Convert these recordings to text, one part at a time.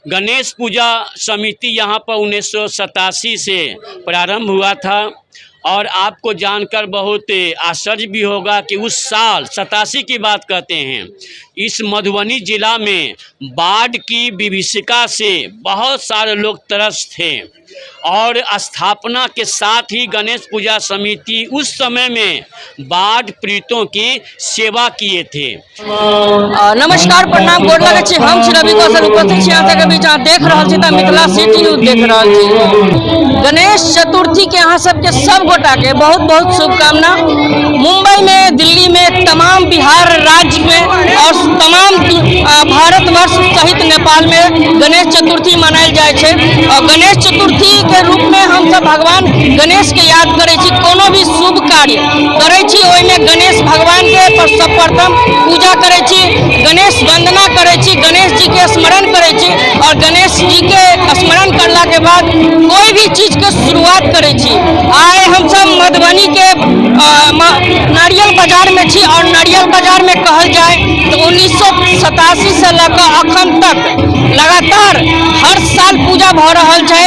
गणेश पूजा समिति यहाँ पर 1987 से प्रारंभ हुआ था और आपको जानकर बहुत आश्चर्य भी होगा कि उस साल 87 की बात कहते हैं, इस मधुबनी जिला में बाढ़ की विभीषिका से बहुत सारे लोग त्रस्त थे और स्थापना के साथ ही गणेश पूजा समिति उस समय में बाढ़ पीड़ितों की सेवा किए थे। नमस्कार, प्रणाम, गोर लगै छी। हम छी रवि कौशल, उपस्थित छी अहाँ सबके बीच। अहाँ देख रहल छी तऽ मिथिला सिटी न्यूज देख रहल छी। गणेश चतुर्थी के अहाँ सबके सब गोटा के बहुत बहुत शुभकामना। मुंबई में, दिल्ली में, तमाम बिहार राज्य में और तमाम भारतवर्ष सहित नेपाल में गणेश चतुर्थी मनायल जाइ छै और गणेश चतुर्थी के रूप में हम सब भगवान गणेश के याद करै छी। कोनो भी शुभ कार्य करै छी, ओहिमे गणेश भगवान के पर सर्वप्रथम पूजा करै छी, गणेश वंदना करै छी, गणेश जी के स्मरण करै छी और गणेश जी के स्मरण करला के बाद कोई भी चीज के शुरुआत करै छी। आइ हम सब मधुबनी के नारियल बाजार में छी और नारियल बाजार में कहल जाए तो 1987 से लऽ कऽ अखन तक लगातार हर साल पूजा भऽ रहल छै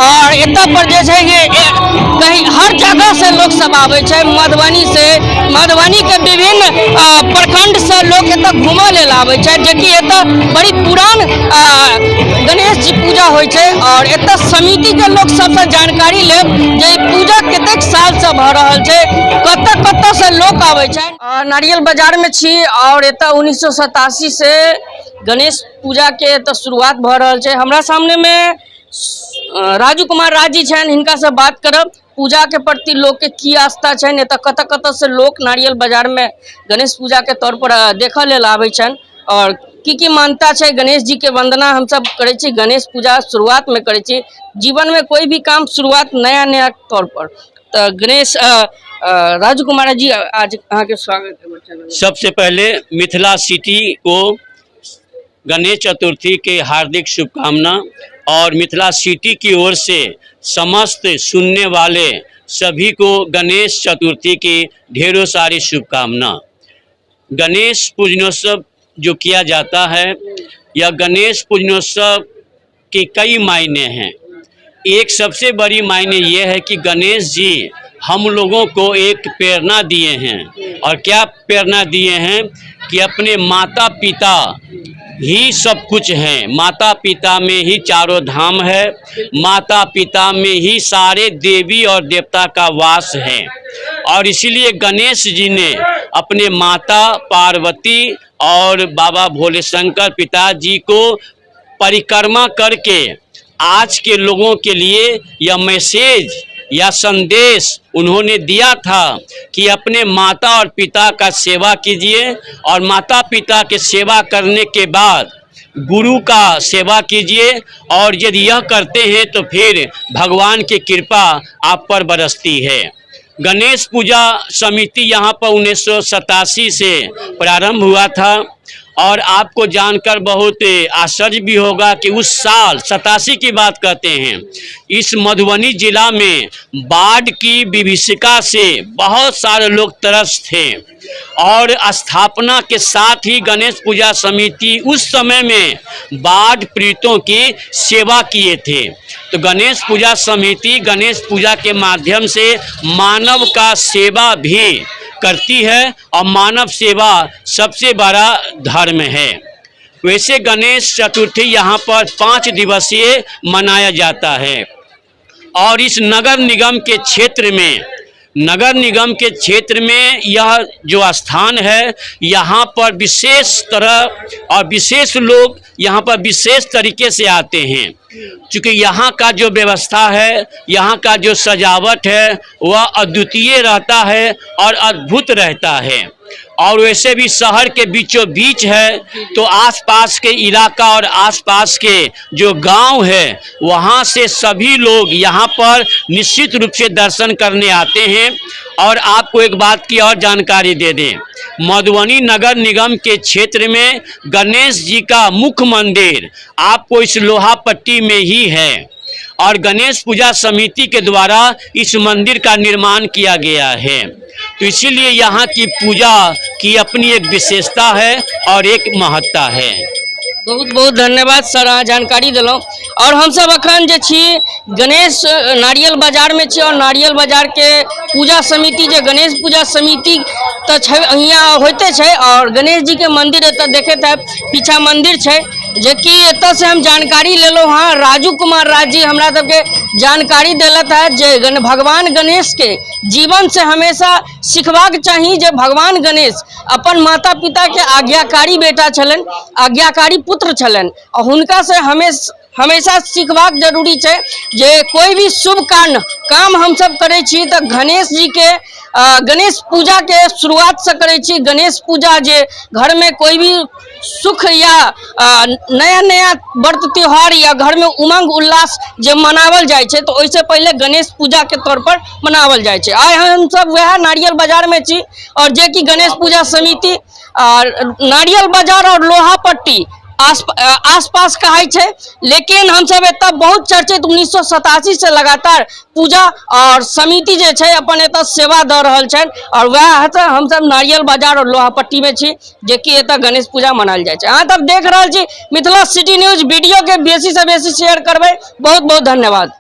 और एतऽ पर जे छै कि कहीं हर जगह से लोक सब आबै छै। मधुबनी से, मधुबनी के विभिन्न प्रखंड से लोक एतऽ घूमऽ लेल आबै छै, जेकि एतऽ बड़ी पुरान गणेश जी पूजा होइ छै और एतऽ समिति के लोक सबसँ जानकारी लेब जे ई पूजा कतेक साल से भऽ रहल छै, कतऽ कतऽ से लोक आबै छै। नारियल बाजार में छी और एतऽ 1987 से गणेश पूजा के एतऽ शुरुआत भऽ रहल छै। हमरा सामने में राजू कुमार राज जी छनि, हिनका से बात करब पूजा के प्रति लोक के की आस्था छनि, एतऽ कतऽ कतऽ से लोक नारियल बाजार में गणेश पूजा के तौर पर देखऽ लेल आबै छनि और की की मान्यता छै। गणेश जी के वंदना हम सब करै छी, गणेश पूजा शुरुआत में करै छी। जीवन में कोई भी काम शुरुआत नया नया तौर पर तऽ गणेश राजू कुमार जी, आज अहाँके स्वागत है हमर चैनल में। सबसे पहले मिथिला सिटी को गणेश चतुर्थी के हार्दिक शुभकामना और मिथिला सिटी की ओर से समस्त सुनने वाले सभी को गणेश चतुर्थी की ढेरों सारी शुभकामना। गणेश पूजनोत्सव जो किया जाता है, यह गणेश पूजनोत्सव के कई मायने हैं। एक सबसे बड़ी मायने ये है कि गणेश जी हम लोगों को एक प्रेरणा दिए हैं और क्या प्रेरणा दिए हैं कि अपने माता पिता ही सब कुछ हैं, माता पिता में ही चारों धाम है, माता पिता में ही सारे देवी और देवता का वास है और इसीलिए गणेश जी ने अपने माता पार्वती और बाबा भोले शंकर पिताजी को परिक्रमा करके आज के लोगों के लिए यह मैसेज या संदेश उन्होंने दिया था कि अपने माता और पिता का सेवा कीजिए और माता पिता के सेवा करने के बाद गुरु का सेवा कीजिए और यदि यह करते हैं तो फिर भगवान की कृपा आप पर बरसती है। गणेश पूजा समिति यहाँ पर 1987 से प्रारंभ हुआ था और आपको जानकर बहुत आश्चर्य भी होगा कि उस साल 87 की बात कहते हैं, इस मधुबनी जिला में बाढ़ की विभीषिका से बहुत सारे लोग त्रस्त थे और स्थापना के साथ ही गणेश पूजा समिति उस समय में बाढ़ पीड़ितों की सेवा किए थे। तो गणेश पूजा समिति गणेश पूजा के माध्यम से मानव का सेवा भी करती है और मानव सेवा सबसे बड़ा धर्म है। वैसे गणेश चतुर्थी यहाँ पर 5 दिवसीय मनाया जाता है और इस नगर निगम के क्षेत्र में, नगर निगम के क्षेत्र में यह जो स्थान है, यहाँ पर विशेष तरह और विशेष लोग यहाँ पर विशेष तरीके से आते हैं, क्योंकि यहाँ का जो व्यवस्था है, यहाँ का जो सजावट है वह अद्वितीय रहता है और अद्भुत रहता है। और वैसे भी शहर के बीचों बीच है तो आसपास के इलाका और आसपास के जो गांव है वहां से सभी लोग यहां पर निश्चित रूप से दर्शन करने आते हैं। और आपको एक बात की और जानकारी दे दें, मधुबनी नगर निगम के क्षेत्र में गणेश जी का मुख्य मंदिर आपको इस लोहा पट्टी में ही है और गणेश पूजा समिति के द्वारा इस मंदिर का निर्माण किया गया है। तो इसीलिए यहाँ की पूजा की अपनी एक विशेषता है और एक महत्ता है। बहुत बहुत धन्यवाद सर, अहाँ जानकारी देलहुँ। आओर हमसब अखन जे छी गणेश नारियल बाजारमे छी, आओर नारियल बाजारके पूजा समिति जे गणेश पूजा समिति तऽ छै, हियाँ होइते छै। आओर गणेश जीके मन्दिर एतऽ देखैत हैब, पीछा मन्दिर छै, जेकि एतऽसँ हम जानकारी लेलहुँ हँ। राजू कुमार राज जी हमरा सबके जानकारी देलथि हँ जे भगवान गणेशके जीवनसँ हमेशा सिखबाक चाही, जे भगवान गणेश अपन माता पिताके आज्ञाकारी बेटा छलनि, आज्ञाकारी पुत्र छलनि, आ हुनकासँ हमेशा सीखबाक जरूरी छै जे कोइ भी शुभ काम हमसब करै छी तऽ गणेश जीके गणेश पूजाके शुरुआतसँ करै छी। गणेश पूजा जे घरमे कोइ भी सुख या नया नया व्रत त्योहार या घरमे उमंग उल्लास जे मनावल जाइ छै, तऽ ओहिसँ पहिले गणेश पूजाके तौर पर मनावल जाइ छै। आइ हमसब वएह नारियल बाजारमे छी, आओर जेकि गणेश पूजा समिति आओर नारियल बाजार आओर लोहा पट्टी आसपास कहै छै, लेकिन हमसब एतऽ बहुत चर्चित 1987 से लगातार पूजा आओर समिति जे छै अपन एतऽ सेवा दऽ रहल छनि। आओर वएह तऽ हमसब नारियल बाजार आओर लोहा पट्टीमे छी, जेकि एतऽ गणेश पूजा मनायल जाइ छै। अहाँ सब देख रहल छी मिथिला सिटी न्यूज। वीडियो के बेसी से बेसी शेयर करबै। बहुत बहुत धन्यवाद।